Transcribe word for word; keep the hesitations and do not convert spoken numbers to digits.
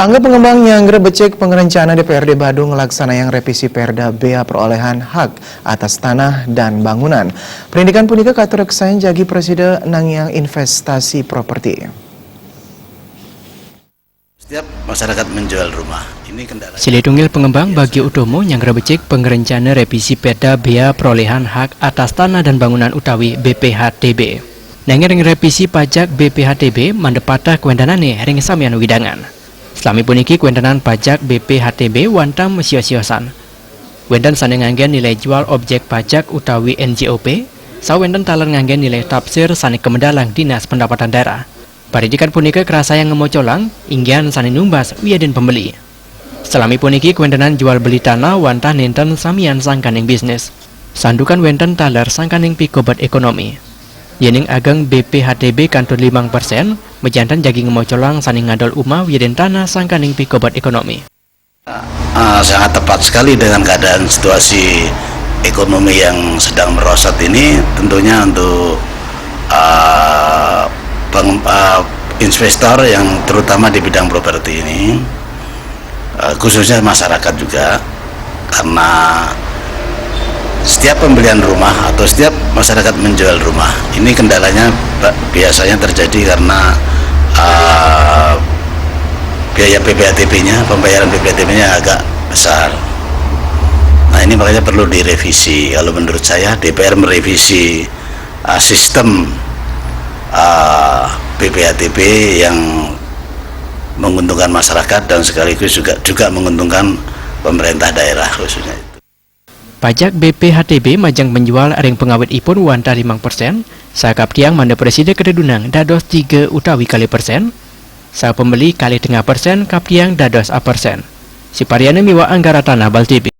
Angga pengembang nyanggra becik pengerencana D P R D Badung ngelaksanayang revisi Perda bea perolehan hak atas tanah dan bangunan. Pendidikan punika katureksain jagi presida nangiang investasi properti. Setiap masyarakat menjual rumah, ini kendala. Silih tunggil pengembang Bagio Utomo nyanggra becik pengerencana revisi Perda bea perolehan hak atas tanah dan bangunan utawi B P H T B. Nanging ring revisi pajak B P H T B mandep patah kuendanane ring samian widangan. Selami puniki kuendanan pajak B P H T B wantah masios-siosan. Wenten sane nganggen nilai jual objek pajak utawi N J O P, sawenten taler nganggen nilai tapsir sane kamedalang Dinas Pendapatan Daerah. Paridikan punika krasayang ngemocolang inggihan sane numbas wiadin pembeli. Selami puniki kuendanan jual beli tanah wantah nenten samian sangkaning bisnis. Santukan wenten taler sangkaning pikobet ekonomi. Yening ageng B P H T B kantun limang persen, mejanten jagi ngemocolang sane ngadol umah wiadin tanah sangkaning pikobet ekonomi. Uh, sangat tepat sekali dengan keadaan situasi ekonomi yang sedang merosot ini, tentunya untuk uh, peng, uh, investor yang terutama di bidang properti ini, uh, khususnya masyarakat juga, karena setiap pembelian rumah atau setiap masyarakat menjual rumah, ini kendalanya biasanya terjadi karena uh, biaya P P H T B-nya, pembayaran P P H T B-nya agak besar. Nah, ini makanya perlu direvisi. Kalau menurut saya, D P R merevisi uh, sistem uh, P P H T B yang menguntungkan masyarakat dan sekaligus juga juga menguntungkan pemerintah daerah khususnya itu. Pajak B P H T B majeng penjual ring pengawit ipun wantah limang persen, sakaptiang manda presida kededunang dados tiga utawi kali persen, sapembeli kali tengah persen kaptiang dados a persen. Sipariana miwah Anggara Tanah Bal T V.